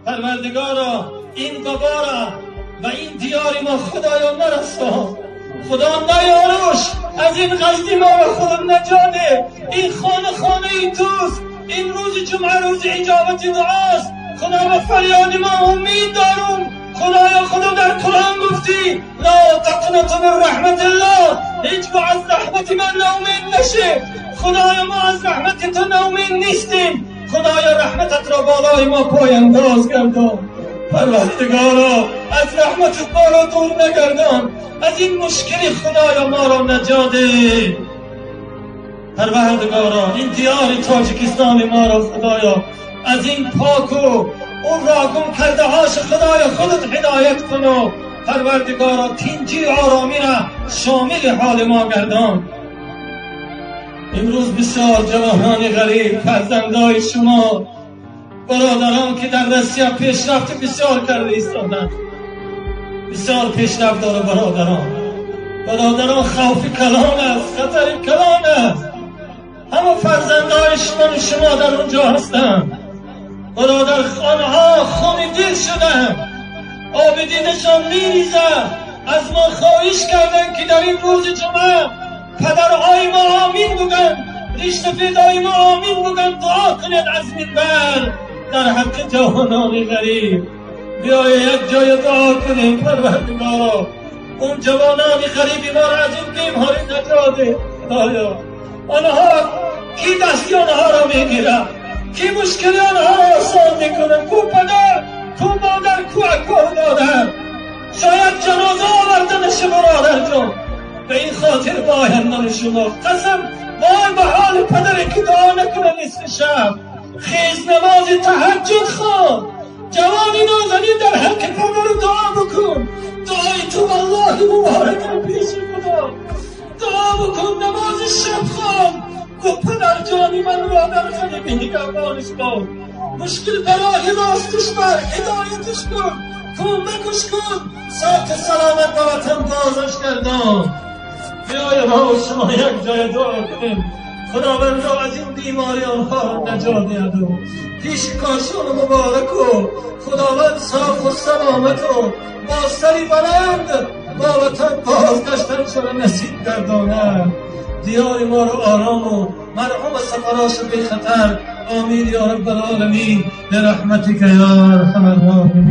پروردگارا این بابا و این دیار ما خدایا نرسان، خدا نیاروش از این قصدی ما را خدا نجاده. این خانه خانه ای توست، این روز جمعه روز اجابت دعاست. خدا به فریاد ما امید دارم. خدایا خدا در قرآن گفتی لا تقنطوا من رحمت الله، هیچگاه از رحمت من ناامید نشه. خدایا ما از رحمت تو ناامید نیستیم. خدایا رحمتت را بالای ما پاینداز گردان. پروردگارا از رحمتت ما را دور نگردان، از این مشکلی خدایا ما را نجات ده. پروردگارا این دیار تاجیکستان ما را خدایا از این پاک و اون را گم کرده هاش خدایا خودت هدایت کن و پروردگارا تینجی آرامی را شامل حال ما گردان. امروز بسیار جوانان غریب، فرزندای شما، برادران که در روسیه پیشرفت بسیار کرده ایستادند، بسیار پیشرفت داره برادران. برادران خوف کلان است، خطر کلان است. همه فرزندای شما در اونجا هستند. برادر خانه خون دل شدن، آب دیدشان میریزد. از ما خواهش کردن که در این روز جمعه پدرهای ما آمین بگن، ریش سفیدهای ما آمین بگن، دعا کنید از منبر در حق جوانان غریب. بیای یک جای دعا کنیم پروردگارا اون جوانان غریبی ما را از این بیماری نجات ده. خدایا آنها کی دستی آنها را میگیره، کی مشکلی آنها را آسان میکنه؟ کو پدر، کو مادر، کو اکا دادر. شاید جنازه آورده نشه برادر جان. به این خاطر باید من شما قسم وای به حال پدری که دعا نکنه نصف شب، خیز نماز تهجد خوان. جوانی نازنین در حق پدر دعا بکن. دعای تو والله مبارک پیش خدا. دعا بکن، نماز شب خوان. گو پدر جانی من را در غریبی نگهبانش کن، مشکل براه راستش بر، هدایتش کن، کمکش کن، ساعت سلامت به وطن بازش گردان. بیای ما و شما یک جای دعا کنیم خداوند را از این بیماری آنها را نجات دهد و پیش کاشان مبارک و خداوند صاف و سلامت و با سری بلند با وطن بازگشتن شده نصیب گرداند. دیار ما رو آرام و مرحوم سفراش بی خطر. آمین یا رب العالمین برحمتک یا ارحم الراحمین.